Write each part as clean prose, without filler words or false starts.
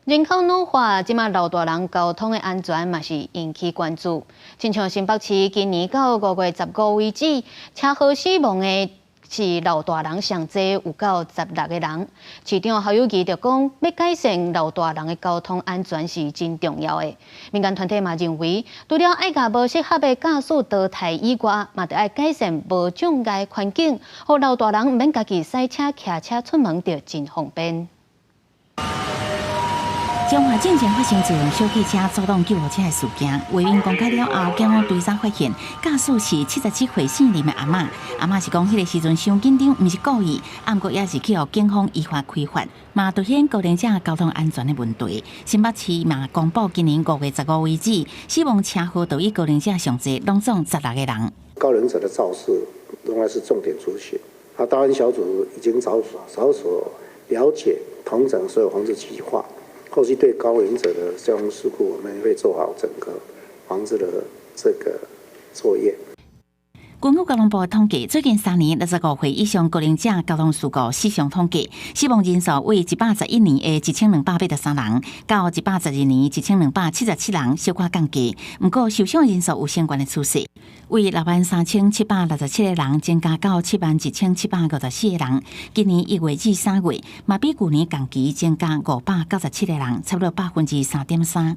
人口老化，這馬老大人交通的安全嘛是引起關注。親像新北市今年到5月15為止，車禍死亡的是老大人上濟，有到16個人。市長侯友宜就講，欲改善老大人的交通安全是真重要的。民間團體嘛認為，除了愛共無適合的駕駛淘汰以外，嘛著愛改善無障礙環境，予老大人毋免家己駛車、騎車出門就真方便。彰化進前發生自動小汽車阻擋救護車的事件，畫面公開了後，警方追查發現，駕駛是77歲姓林的阿嬤。阿嬤是講，彼個時陣傷緊張，毋是故意，毋過也是去予警方依法開罰，嘛凸顯高齡者交通安全的問題。新北市嘛公布今年5月15為止，死亡車禍著以高齡者上濟，攏總16個人。高齡者的肇事仍然是重點族群，啊，大安小組已經着手了解統整所有防治計劃。後續對高齡者的交通事故，我們會做好整個防治的這個作業。根據交通部的統計，最近3年65歲以上高齡者交通事故死傷統計，死亡人數為111年的1283人，到112年1277人，小可降低。毋過受傷人數有升懸的趨勢，為6萬3767個人增加到7萬1754個人。今年1月至3月，嘛比舊年同期增加597個人，差不多3.3%。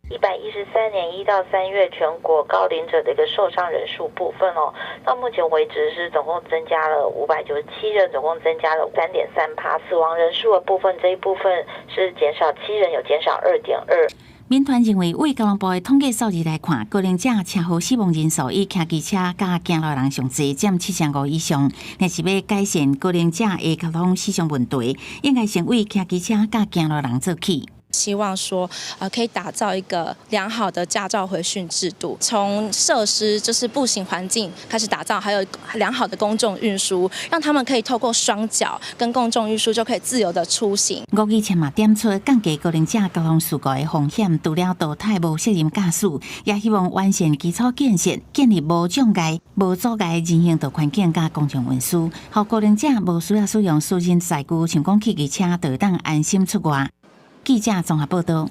113年1到3月，全國高齡者的一個受傷人數部分哦，到目前為止是總共增加了597人，總共增加了3.3趴。死亡人數的部分，這一部分是減少7人，有減少2.2。民團認為，為交通部的統計數字來看，高齡者車禍死亡人數以騎機車佮行路人上濟，佔7成5以上。若是欲改善高齡者的交通死傷問題，應該先為騎機車佮行路人做起。希望說，可以打造一個良好的駕照回訓制度，從設施就是步行環境開始打造，還有良好的公眾運輸，讓他們可以透過雙腳跟公眾運輸就可以自由的出行。吳怡倩嘛點出降低高齡者交通事故的風險，除了淘汰無責任駕駛，也希望完善基礎建設，建立無障礙、無阻礙人行道環境佮公眾運輸，予高齡者無需要使用私人載具，像講騎機車，就會當安心出外。記者綜合報道。